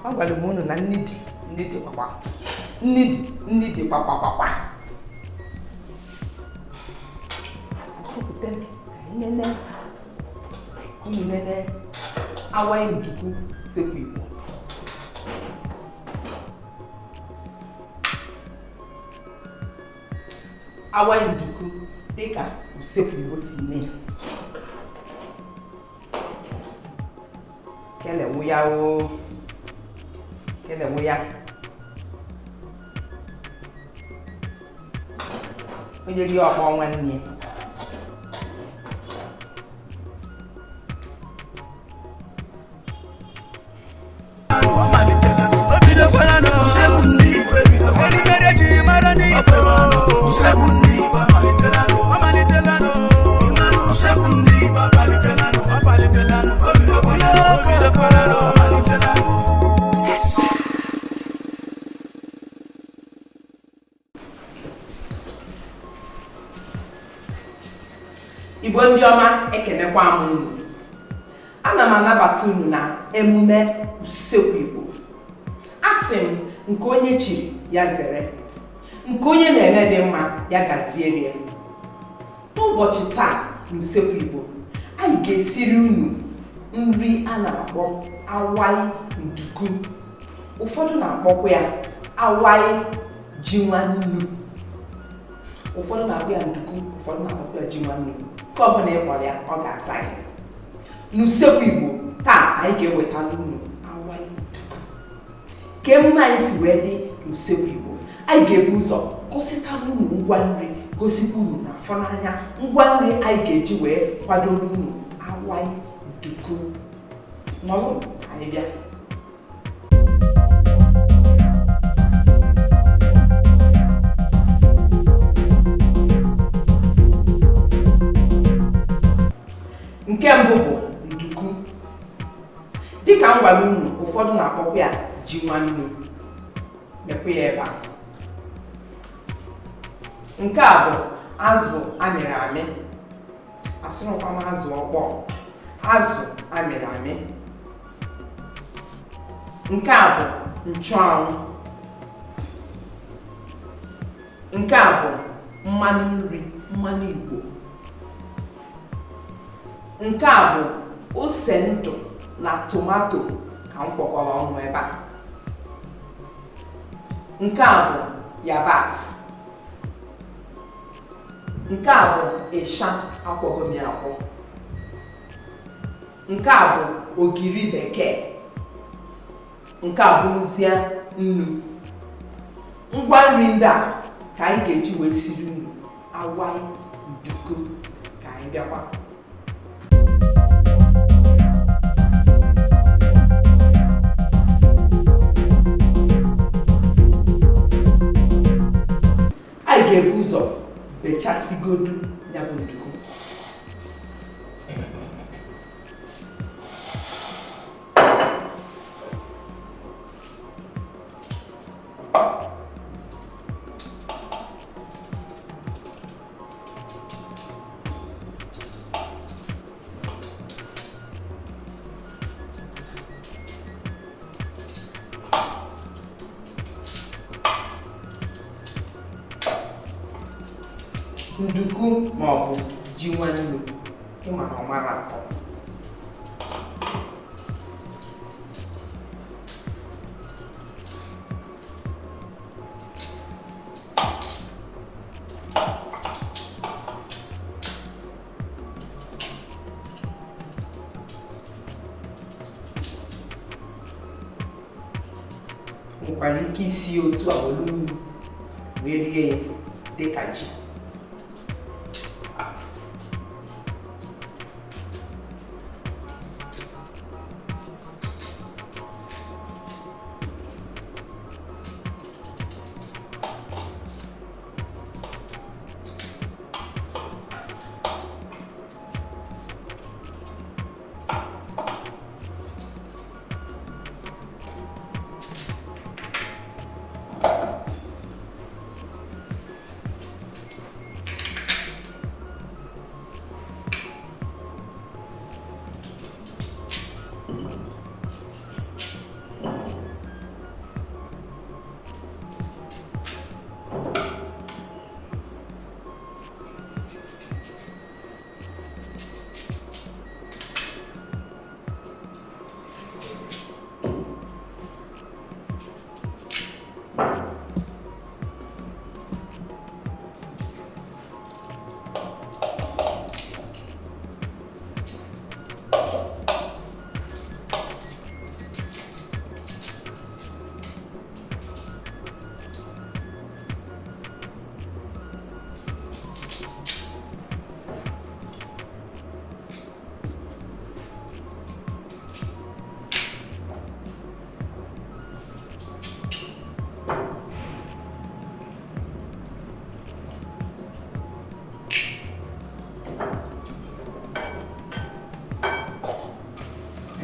Agwara m unu na nni dị, nni dị kwakwa, nni dị, nni dị kwakwakwakwa. Kọpụta ka anyị nene, unu nene awaị nduku usekwu Igbo. Awaị nduku dịka usekwu Igbo si mee. Kelewu ya o, kelewu ya. Onye rie ọkpọ nwanne ya. Igbo ndị ọma, ekenekwa m unu. Ana m anabata unu na emume usekwu Igbo. Asị m nke onye chiri ya zere, nke onye na-eme dị mma ya gaziere ya. N'ụbọchị taa n'usekwu Igbo, anyị ga-esiri unu nri a na-akpọ awaị nduku. Ụfọdụ na-akpọkwa ya awaị ji nwannu. Ụfọdụ na-akpọ ya nduku, ụfọdụ na-akpọkwa ya ji nwannu. Nke ọbụla ị kpọrọ ya, ọ ga-aza gị. N'usekwu Igbo taa, anyị ga-ewetara unu awaị nduku. Ka emume anyị si wee dị n'usekwu Igbo, anyị ga-ebu ụzọ gositara unu ngwa nri, gosikwa unu na afọ n'anya ngwa nri anyị ga-eji wee kwadoro unu awaị nduku. Nọrọ, anyị bịa. Nke mbụ bụ nduku. Dịka m gwara unu, ụfọdụ na-akpọkwa ya ji nwannu. Mekwa ya ebe a. Nke a bụ azụ amịrị amị. Asịrịkwa m azụ ọkpọọ, azụ amịrị amị. Nke a bụ nchụanwụ. Nke a bụ mmanụ nri, mmanụ Igbo. Nke a bụ ose ndụ na tomato ka m kwọkọrọ ọnụ ebe a. Nke a bụ yabasị. Nke a bụ ịsha akwọgo m ya akwọ. Nke a bụ ogiri bekee. Nke a bụrụzie nnu. Ngwa nri ndị a ka anyị ga-eji wee siri unu awaị nduku. Ka anyị bịakwa. Anyị ga-ebu ụzọ bechasịgodu ya bụ nduku. Nduku maọbụ ji nwannu, ịma na ọ mara atọ. Nwekwara ike isi ya otu a were nnu wee rie ya dịka ji.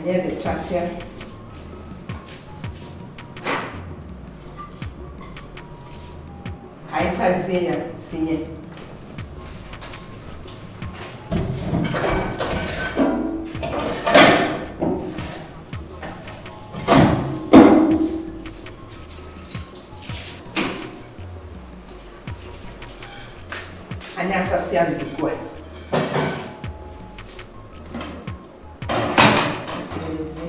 Anyị ebechasịa, ka anyị sazie ya sinye. Anyị asasịa nduku a, sinyezie.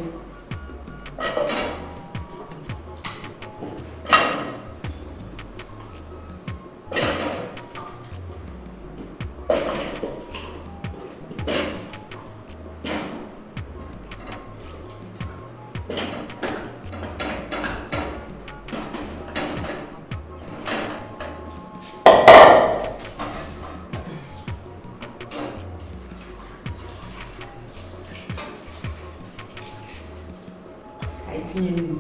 Anyị tinye nnu,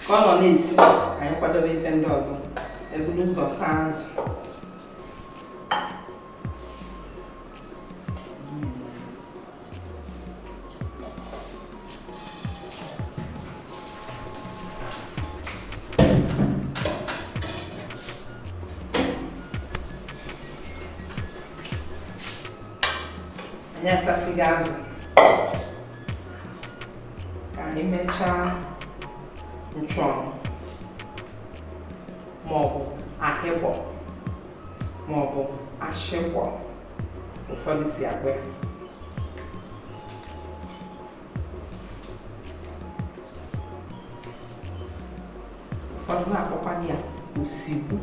ka ọ nọ na-esi, ka anyị kwadobe ife ndị ọzọ. Eburu ụzọ saa azụ. Anyị asasịghị azụ, ka anyị mechaa nchụanwụ maọbụ ahịkwọ maọbụ ashịkwọ ụfọdụ si akpọ ya. Ụfọdụ na-akpọkwa ya osigbu.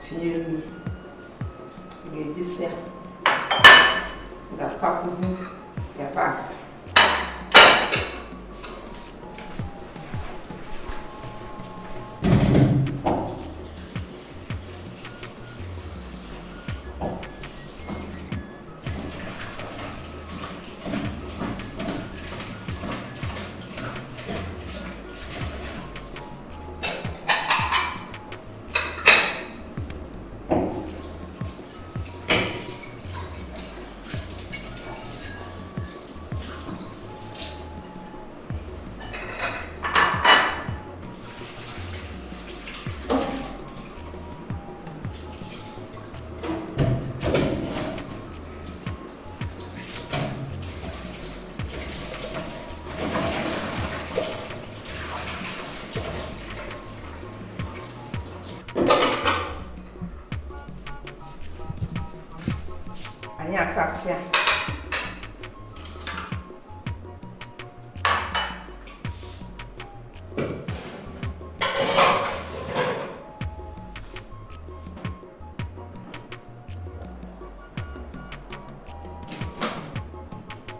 Tinye nnu, m ga-ejisi ya, m ga-asakwụzi yabasị. Anyị asasịa,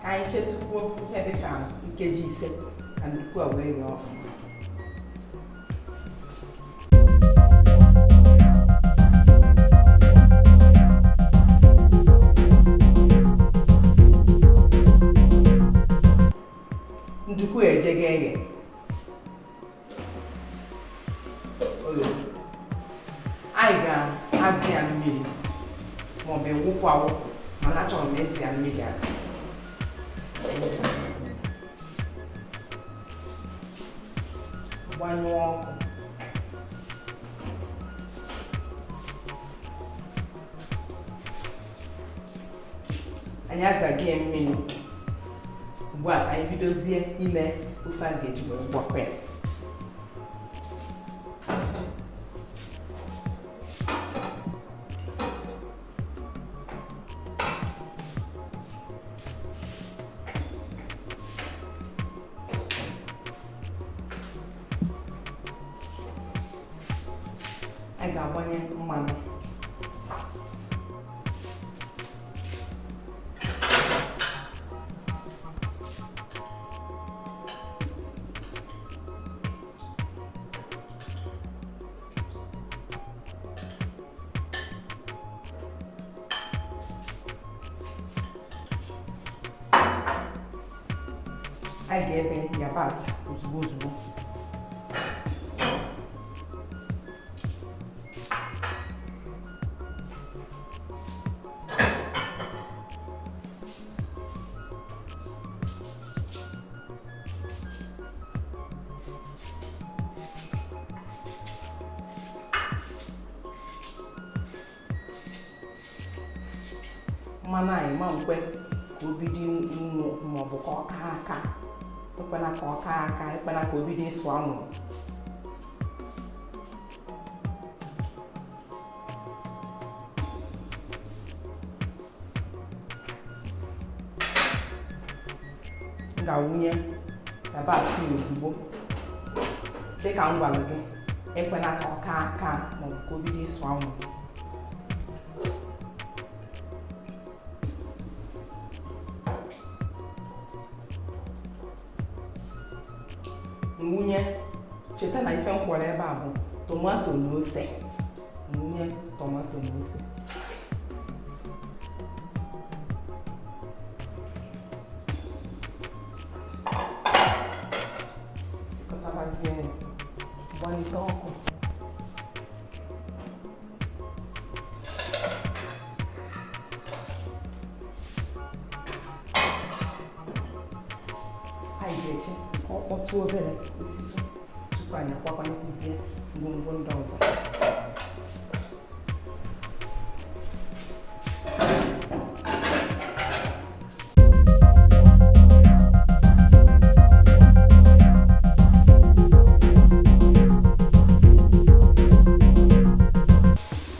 ka anyị chetukwuo ihe dịka nkeji 5 ka nduku a wee ghee ọfụma. Nduku ejego eghe. Azị ya mmiri maọbụ ịwụpụ awụpụ, mana achọrọ m ezi ya mmiri azị. Gbanyụọ ọkụ. Anyị azaghị mmiri. Ugbu a anyị bidozie ime ofe a ga-eji wee gwakọ ya. Anyị ga-agbanye mmanụ. Anyị ga-ebe yabasị ozugbo ozugbo. Mmanụ anyị ma nkwe ka o bido inwu maọbụ ka ọ kaa aka. Ekwela ka ọ kaa aka, ekwela ka o bido ịsụ anwụrụ. M ga-awụnye yabasị ozugbo. Dịka m gwara gị, ekwela ka ọ kaa aka maọbụ ka o bido ịsụ anwụrụ. Nwunye, cheta na ife m kwọrọ ebe a bụ tomato na ose. Nwunye tomato na ose. Sikọtabazie ya, gbalite ọkụ. Anyị ga-eche ka ọ kpọtụ obere ositụ tupu anyị akwakwanyekwuzie ngwongwo ndị ọzọ.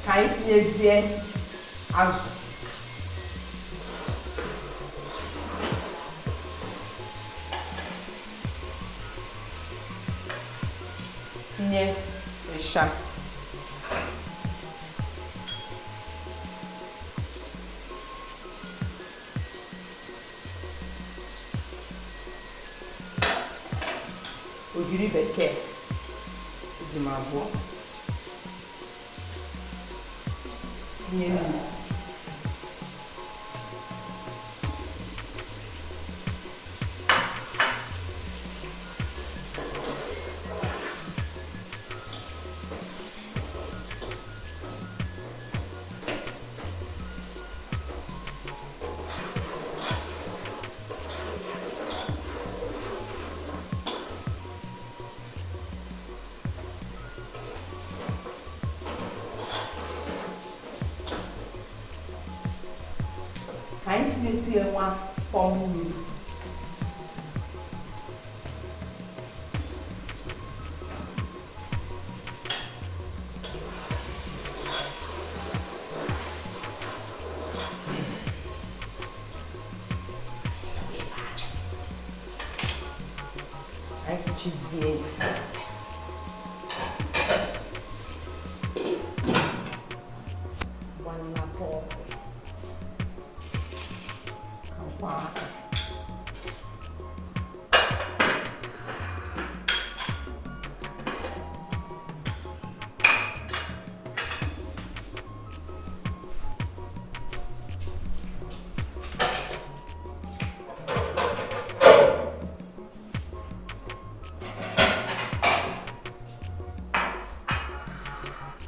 Ka anyị tinyezie azụ. Tinye ịsha. Ogiri bekee eji m abụọ. Tinye nnu. Ka anyị tinyetụ ya nwa pọm mmiri. Anyị kpuchizie ya. Gbanata ọkụ. Ka nkwa aka.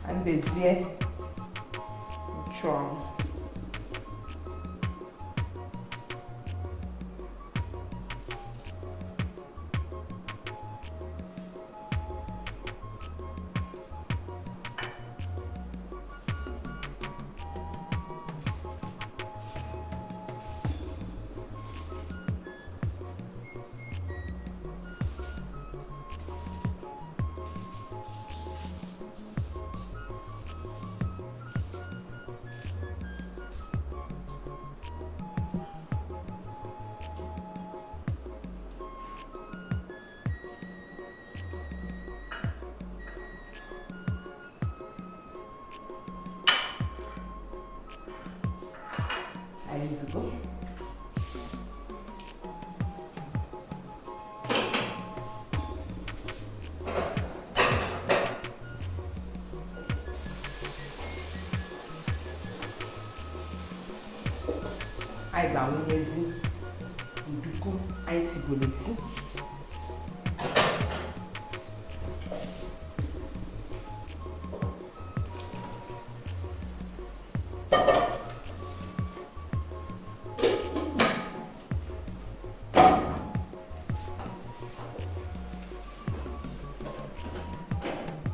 Anyị bezie Nchụanwụ. Ezugo. Anyị ga-awụnyezi nduku anyị sigoro esi.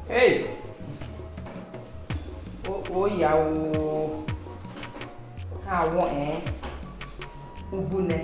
Hey! O ya o. Ha awọ ubune.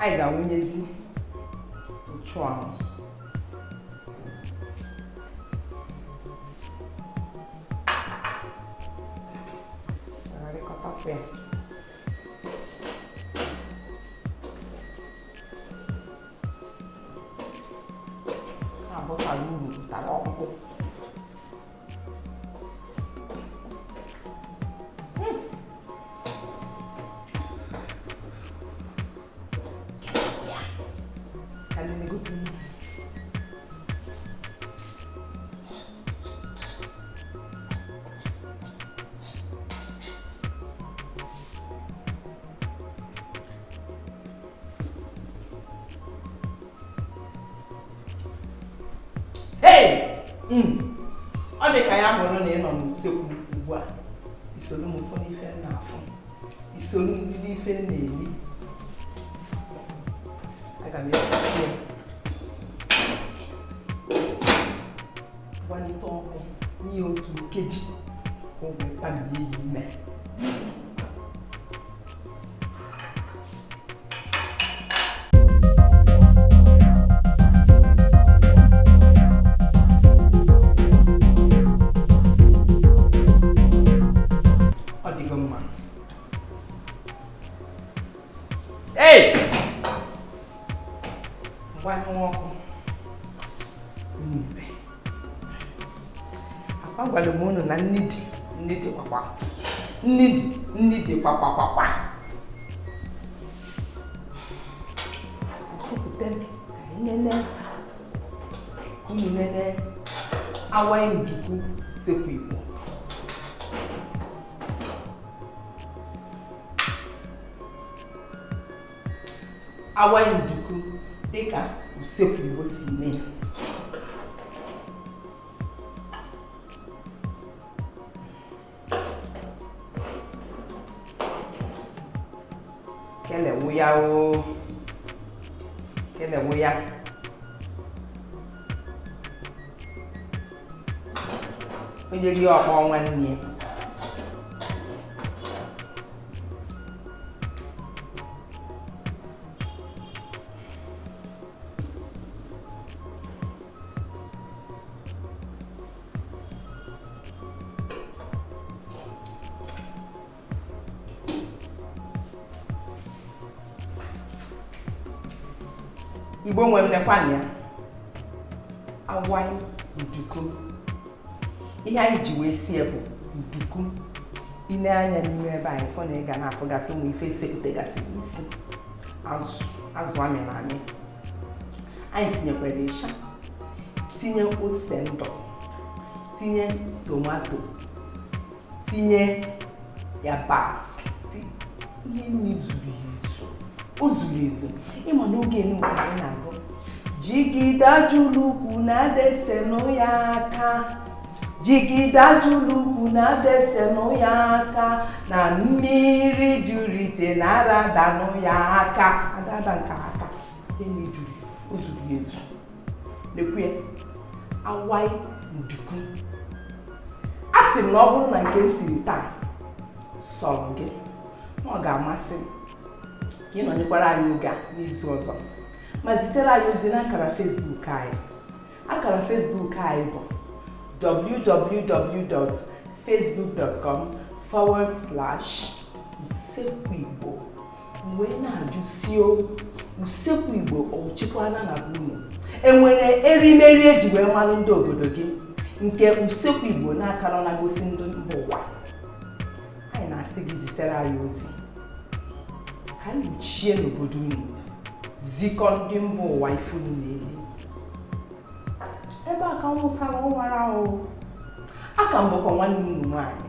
Anyị ga-awụnyezi nchụanwụ. Gharịkọtakwa ya. Abụtara uru tara ọkpụkpụ. Hey! Ọ dị ka ya hụrụ na ị nọ n'usekwu ugbu a, isolu m ụfọdụ ife m na-afụ, isolu m n'ife m na-eri. Aga m ekpuchi ya, gbalite ọkụ nye otu nkeji ka o wee kpamie ya ime. Ọ dịgo mma. Hey! Gbanyụọ ọkụ. Mbe. Akwa gwara m unu na nni dị, nni dị kwakwa. Nni dị, nni dị kwakwakwakwa. Kwupụta ka anyị nene, unu nene awaị nduku usekwu Igbo. Awaị nduku dịka usekwu Igbo si mee. Kelewu ya o. Kelewu ya. Onye rie ọkpọ nwanne ya. Igbo nwe m nekwanụ ya. Awai nduku. Ihe anyị ji wee sie bụ nduku. I nee anya n'ime ebe anyị fọ na ị ga na-afụgasị ụmụ ife esepụtagasị n'isi azụ, azụ amịrị amị. Anyị tinyekwara ịsha, tinye ose ndụ, tinye tomato, tinye yabasị, ihe nri zuru ezu, o zuru ezu. Ịma n'oge enu ka anyị na-agụ jigide ajụlụ ukwu na-adesenụ ya aka, jigide ajụlụ ukwu na-adesenụ ya aka, na mmiri juru ite na-aradanụ ya aka, adada nke aka. Ihe nri juru, o zuru ezu. Lekwu ya, awai nduku. A sị m na ọ bụrụ na nke siri taa sọrọ gị, ọ ga-amasị m ka ị nọnyekwara anyị oge a n'izu ọzọ, ma zitere anyị ozi n'akara Facebook anyị. Akara Facebook anyị bụ www.facebook.com/usekwuigbo. Wee na-ajụsio, usekwu Igbo ọchịkwana na be unu? Enwere erimeri eji wee malụ ndị obodo gị nke usekwu Igbo na-akara na-gosi ndị mba ụwa? Anyị na-asị gị zitere anyị ozi ka anyị kpuchie n'obodo unu, zikọ ndị mba ụwa ife unu na-eri. Ebe a ka m wụsara ụwara ahụ. Aka m bụkwa nwanne unu nwaanyị,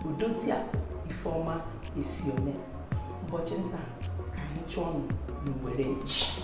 Odoziakụ Ifeọma Esione. Ụbọchị nta ka anyị chụọ ọnụ n'Owere nchi.